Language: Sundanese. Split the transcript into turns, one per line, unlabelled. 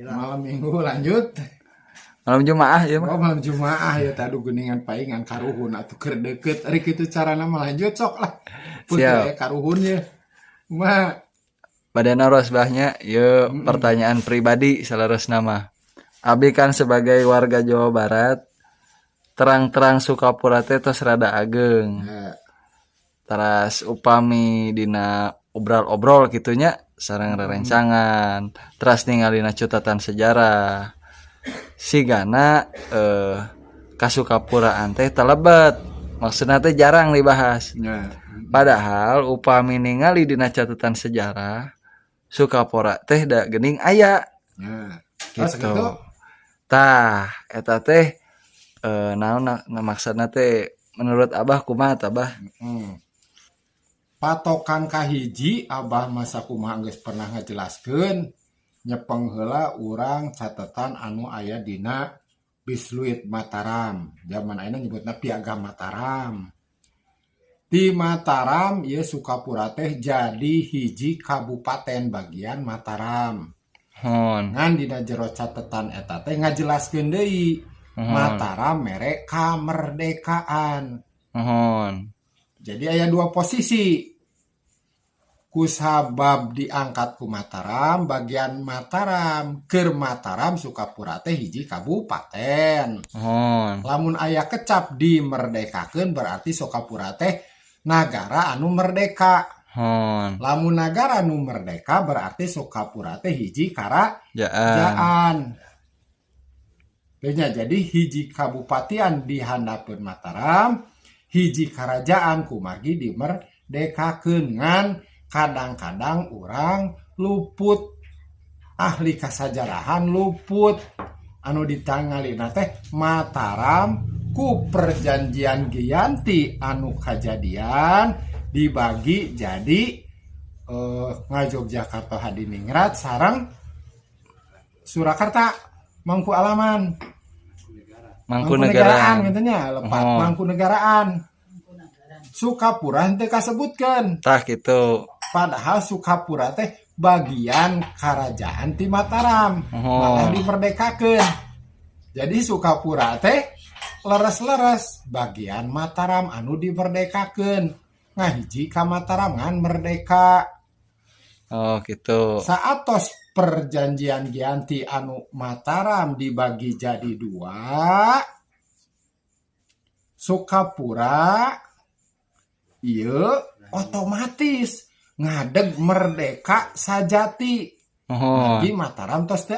Malam Minggu lanjut.
Malam Jumaah ya mah.
Oh, malam Jumaah ya tadi geuningan paingan karuhun atuh keur deket ari kitu carana mah, lanjut sok lah.
Siap.
Siap. Karuhun ya. Mah.
Bade naros, Bah, nya, ieu pertanyaan pribadi saleresna mah. Abi kan sebagai warga Jawa Barat, terang-terang Sukapura teh tos rada ageng.
Ya.
Teras upami dina obral-obrol gitunya sareng rerencangan, teras ningalina catatan sejarah. Sigana kasukapuraan teh talebet. Maksudna teh jarang dibahas.
Ya.
Padahal upami ningali dina catatan sejarah, Sukapura teh da geuning aya
Ya. Oh,
gitu.
Sakitu?
Tah, eta teh naon na maksudna teh, menurut Abah kumaha tah, Bah?
Patokan kahiji, Abah masa kumaha geus pernah ngajelaskeun, nyepeng heula urang catatan anu aya dina Besluit Mataram. Zaman ayeuna nyebutna Piagam Mataram. Di Mataram ieu Sukapura teh jadi hiji kabupaten bagian Mataram.
Hon.
Ngan dina jero catatan eta teh ngajelaskeun deui Mataram mere kamerdekaan.
Mohon.
Jadi aya dua posisi. Kusabab diangkat ku Mataram, bagian Mataram, keur Mataram Sukapura teh hiji kabupaten.
Mohon.
Lamun aya kecap dimerdekakeun, berarti Sukapura teh nagara anu merdeka.
Mohon.
Lamun nagara anu merdeka, berarti Sukapura teh hiji
Jaan.
karajaan. Nya, jadi hiji kabupatian di handapeun Mataram, hiji kerajaan kumargi dimerdekakeun. Ngan kadang-kadang orang luput, ahli kasajarahan luput, anu ditangalina teh Mataram ku perjanjian Giyanti anu kajadian dibagi jadi Ngayogyakarta Hadiningrat sareng Surakarta Mangku Alaman.
Mangkunegaraan.
Gitu nya lepat.
Oh.
Mangkunegaraan Sukapura henteu kasebutkeun.
Tah gitu.
Padahal Sukapura teh bagian kerajaan ti Mataram, malah dimerdekakeun. Jadi Sukapura teh leres-leres bagian Mataram anu dimerdekakeun, ngahiji ka Mataram ngan merdeka.
Oh, gitu.
Saatos perjanjian Giyanti anu Mataram dibagi jadi dua, Sukapura ieu otomatis ngadeg merdeka sajati.
Mohon.
Di Mataram tos teu.